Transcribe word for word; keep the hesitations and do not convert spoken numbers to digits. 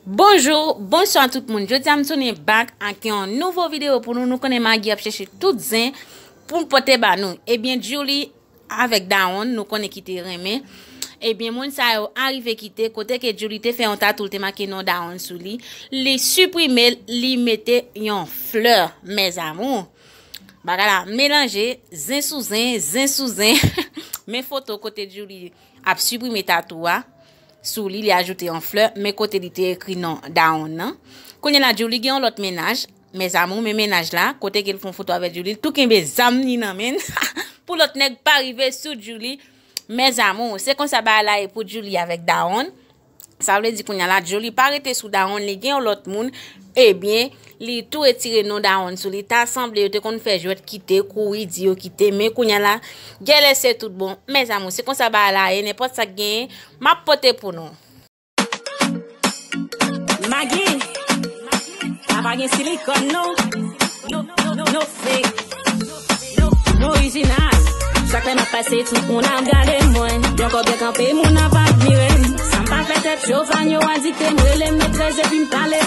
Bonjou, bonswa tout moun. Jodi a m tounen back ak yon nouvo videyo pou nou. Nou konnen Maggie ap chèche tout zen pou l pote ba nou. Ebyen, Julie avèk Dawonn, nou konnen ki te renmen. Ebyen, moun sa yo arive kite, kote ke Julie te fè yon tatou, l te make non Dawonn sou li. Li siprime l, li mete yon flè, mes amours. Bagay la melanje, zen sou zen, zen sou zen. Men foto kote Julie ap siprime tatou a sou li, li ajoute yon flè, men kote li te ekri non Dawonn nan. Kounye la, Julie gen yon lòt mennaj, mes amours, men mennaj la, kote ke l fè yon foto avèk Julie, l tou kenbe zam li nan men l pou lòt nèg pa rive sou Julie, mes amours. Se konsa bagay la ye pou Julie avèk Dawonn. Sa vle di kounye a la, Julie pa rete sou Dawonn, li gen yon lòt moun, ebyen, li tou retire non Dawonn sou li. Ta sanble yo te konn fè jwèt kite, kouri, di yo kite, men kounye a la, gèlè se tout bon. Mes amours, se konsa bagay la ye, nenpòt sa k genyen, m ap pote pou nou. Maggie, sa pa gen silikòn non. No, no, no, no fake. No, no orijinal. Chak lè m ap pase, tout moun ap gade mwen. Yon kòb byen kanpe, moun ap admire m. Sa m pa fè tèt cho, fan yo adikte m. Rele m metrès epi m pale